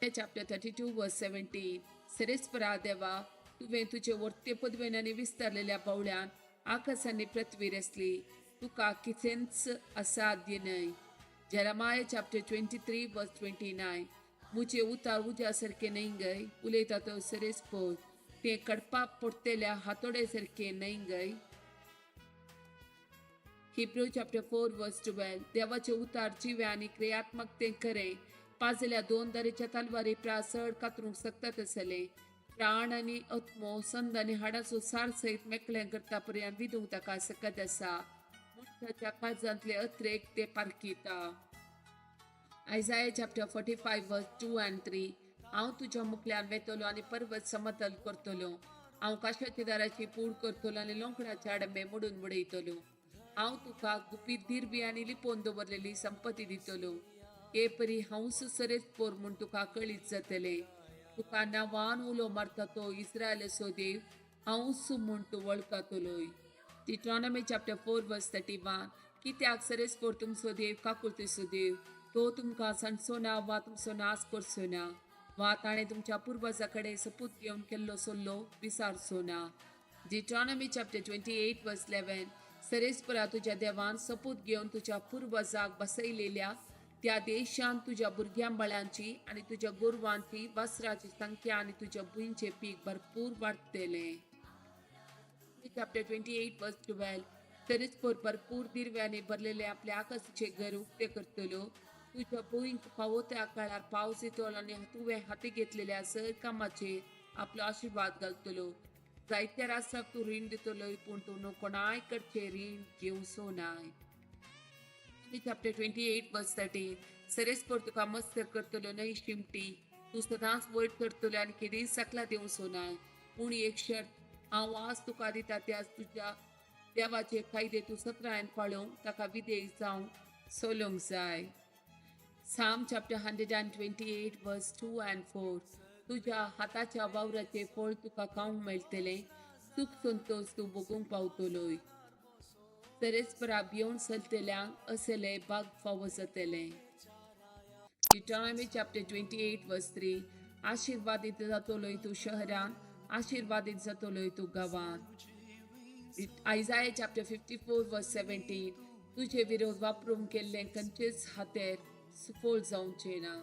Chapter 32 verse 17. सरेस्परा देवा, तुवें तुजे वर्ते पदवेन आनी विस्तारलेल्या पावल्यान आकाश आनी पृथ्वी रचली. तुका कितेंच असाध्य न्हय. Jeremiah chapter 23 verse 29. मुझे उतार उज्या सारखे न्हय गय, उलयता तो सरेस्पोर, ते कडपाक पडटेल्या हातोडे सारखे न्हय गय. Hebrew chapter 4 verse 12. देवाचे उतार जिवे आनी क्रियात्मक ते खरें पाजल्या दोन दारेच्या तलवारी प्रा चड कातरूंक शकतात आसले प्राण आनी आत्मो, संद आनी हाडाचो सार सयत मेकळें करता पर्यंत विदूंक ताका सकत आसा. मनशाच्या काळजांतले अत्रेक ते पारखिता. Isaiah chapter 45 verse 2 and 3. हांव तुज्या मुखल्यान वेतलो आनी पर्वत समतल करतलो. हांव काशाच्या दाराची पूड करतलो आनी लोंकडाचे आडंबे मोडून उडयतलो. हांव तुका गुपीत दिरवी आनी लिपोवन दवरलेली संपत्ती दितलो. हे परी हांवूच सरेच पोर म्हूण तुका कळीत जातलें. तुका नांवान उलो मारता तो इस्रायलाचो देव हांवूच म्हूण तूं वळखतलोय. Deuteronomy chapter 4 verse 31. कित्याक सरेस्पोर तुमचो देव काकुळतेचो देव, तो तुमकां सांडचो ना वा तुमचो नाश करचो ना वा ताणें तुमच्या पुर्वजा कडेन सपूत घेवन केल्लो सल्लो विसारचो ना. Deuteronomy chapter 28 verse 11. सरेस्परा तुज्या देवान सपूत घेवन तुज्या पुर्वजाक बसयलेल्या त्या देशांत तुज्या भुरग्यां बाळांची आनी तुज्या गोरवांची वस्त्राची संख्या आनी तुज्या भुंयचें पीक भरपूर वाडटलें. Chapter 28 verse 12. तरीच भरपूर दिरव्यांनी भरलेले आपल्या आकाशाचे घर उक्ते करतलो. तुज्या भुंयक फावो त्या काळार पावस येतलो आनी तुवें हाती घेतलेल्या सर कामाचेर आपलो आशिर्वाद घालतलो. जायत्या राष्ट्राक तूं रीण दितलो, पूण तूं कोणाय कडचें रीण घेवचो नाय. Chapter 28 verse 13. सरेस्पोर तुका मस्त करतलो न्हय शिमटी. तूं सदांच वयर करतलो आनी केदींच सकला देंवचो नाय. पूण एक शर्त हांव आज तुका दिता, त्याच तुज्या देवाचे कायदे तूं सत्रायन पाळोवंक ताका विधेय जावंक चलोवंक जाय. Psalm chapter 128 verse 2 and 4. तुज्या हाताच्या वावराचें फळ तुका खावंक मेळटलें. सुख संतोष तूं भोगूंक पावतलोय. सरेस्परा भियोन चलतल्यांक असले भाग फावो जातलें. Deuteronomy chapter 28 verse 3. आशिर्वादीत जातलोय तूं शहरान, आशिर्वादीत जातलोय तूं गांवांत. Isaiah chapter 54 verse 17. तुजे विरोध वापरून केल्लें खंयचेच हातेर सुफळ जावचें ना.